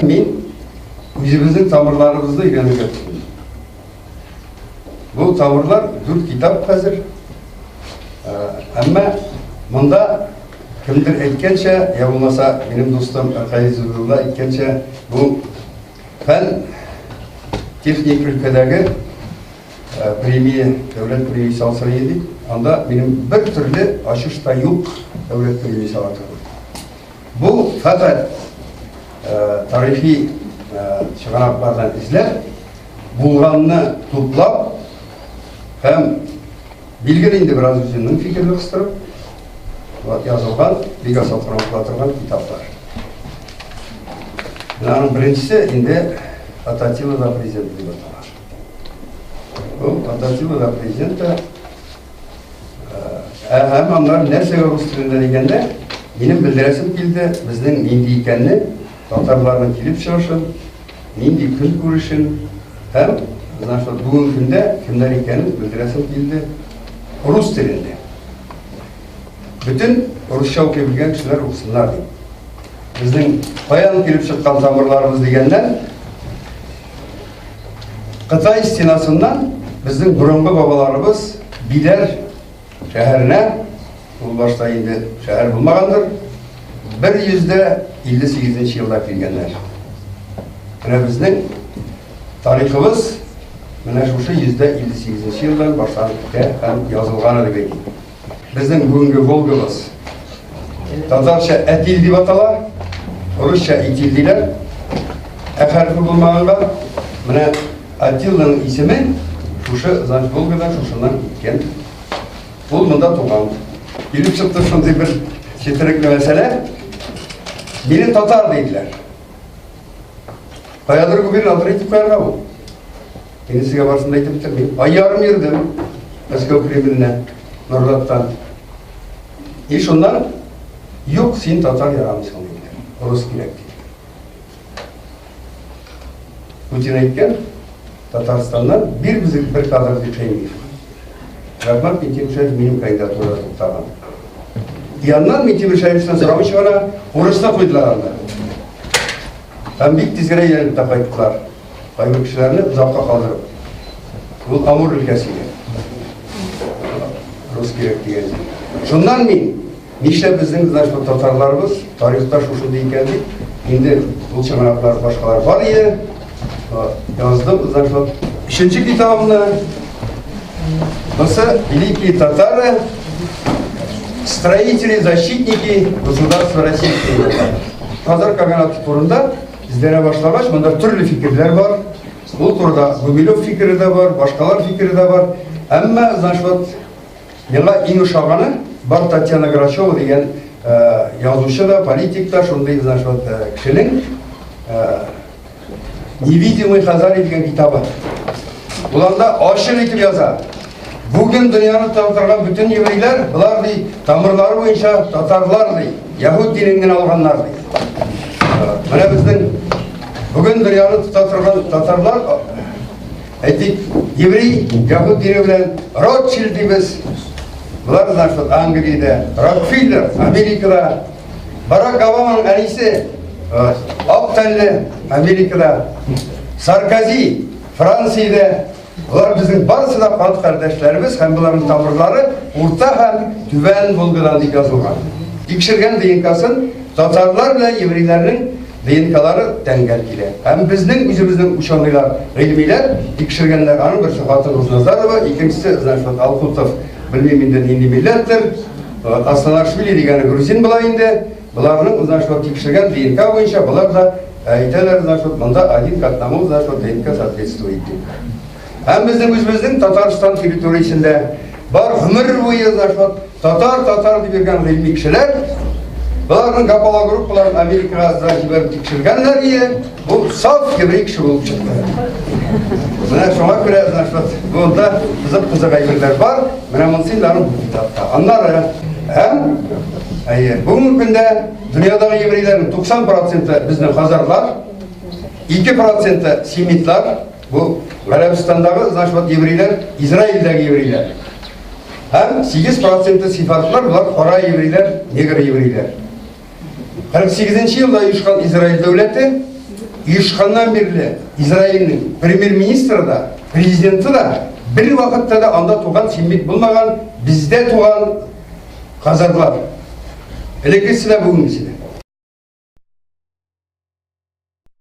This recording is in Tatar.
Мин үзебезнең тамырларыбызны өйрәнергә тотындым. Бу тамырлар дүрт китап хәзер. Әмма монда кемдер әйткәнчә, я булмаса минем дустым Ркаил Зөбәйдулла әйткәнчә, бу фән техник өлкәдәге премия, дәүләт премиясе алсын иде дип, анда минем бер төрле ачыш та юк дәүләт премиясе ала торган. Бу фәкать тарихи чыганаклардан эзләп, булганны туплап һәм билгеле инде бераз үземнең фикерне кыстырып язылган, бик аз укыла торган китаплар. Менә аның беренчесе инде От Аттилы до президента дип атала. Ул От Аттилы до президента. Һәм аннары нәрсәгә рус телендә дигәндә, минем белдерәсем килде, безнең нинди икәнне, татарларның килеп чыгышын, нинди көнкүрешен һәм, значит, бүгенге көндә кемнәр икәнен белдерәсем килде рус телендә. Бөтен русча укый белгән кешеләр укысыннар дип. Безнең каян килеп чыккан тамырларыбыз дигәннән, Кытай стенасыннан безнең борынгы бабаларыбыз Биләр шәһәренә, ул башта инде шәһәр булмагандыр, 158 елда килгәннәр. Менә безнең тарихыбыз менә шушы 158 елдан башланып китә һәм язылган дип әйтик. Безнең бүгенге Волгабыз татарча Әтил дип атала, русча Итил диләр. Ә хәрефе булмаганга менә Атилның исеме шушы значит Волгадан шушыннан киткән. Ул монда туган. Килеп чыкты шундый бер четерекле мәсьәлә. Мине татар диделәр. Каядыр губернатор итеп куярга бу. Инде сезгә барысын да әйтеп бетермим. Ай ярым йөрдем Мәскәү Кремленә, Норлаттан. И шуннан, юк, син татар ярамыйсың, диделәр. Рус кирәк, диделәр. Путин әйткән, Татарстаннан бир безгә бер кадр дип Шәймиев. Рәхмәт, Минтимер Шәймиев минем кандидатурада туктаган. И аннан Минтимер Шәймиевтән сорамыйча гына урысны куйдылар анда. Һәм бик тиз генә өйрәнеп тә кайттылар. Кайбер кешеләрне озакка калдырып. Ул Амур өлкәсендә. Рус кирәк дигән. Шуннан мин нишләп безнең значит татарларыбыз тарихта шушындый икән дип, инде ул чыганаклар башкалар бар иде. Яздым, значит, өченче китабымны. Бусы Великие татары, строители, защитники государства Российского. Хазар каганаты турында эзләнә башлагач, монда төрле фикерләр бар. Ул турыда Гумилев фикере дә бар, башкалар фикере дә бар. Әмма, значит, вот, миңа иң ошаганы бар Татьяна Грачева дигән язучы да, политик та, шундый, значит, вот, кешенең Невидимый Хазарий дигән китабы. Ул анда ачык итеп яза. Бүген дөньяны тота торган бөтен еврейләр, болар ди, тамырлары буенча татарлар ди, яһүд динен генә алганнар ди. Менә безнең бүген дөньяны тота торган татарлар, әйтик, еврей, яһүд дине белән Ротшильд дибез. Болар, значит, Англиядә, Рокфеллер, Америкада, Барак Обаманың әнисе ак тәнле Америкада, Саркози Франциядә. Болар безнең барысы да кан кардәшләребез һәм боларның тамырлары Урта һәм Түбән Волгадан дип язылган. Тикшергән ДНКсын татарлар белән еврейләрнең ДНКлары тәңгәл килә. Һәм безнең үзебезнең ученыйлар, гыйльмиләр тикшергәннәр. Аның берсе хатын Рузназарова, икенчесе, значит, Алхутов, белмим инде нинди милләттер. Асланашвили дигәне грузин була инде. Боларның, значит, тикшергән ДНК буенча болар да әйтәләр, значит, монда один к одному, значит, ДНК соответствует дип. Һәм безнең үзебезнең Татарстан территориясендә бар гомер буе, значит, татар, татар дип йөргән гыйльми кешеләр, боларның гаплогруппаларын Америкага да җибәреп тикшергәннәр ие, бу саф еврей кеше булып чыкты. Менә шуңа күрә, значит, монда кызык-кызык әйберләр бар. Менә монысы инде аның бу китапта. Аннары һәм әйе, бүгенге көндә дөньядагы еврейләрнең 90 проценты безнең хазарлар, 2 проценты семитлар, бу Гарәбстандагы, значит, вот еврейләр, Израильдәге еврейләр. Һәм 8 проценты сефардлар, болар кара еврейләр, негр еврейләр. 48 нче елда оешкан Израиль дәүләте оешканнан бирле Израильнең премьер-министры да, президенты да бер вакытта да анда туган семит булмаган, бездә туган хазарлар. Элеккесе дә, бүгенгесе дә.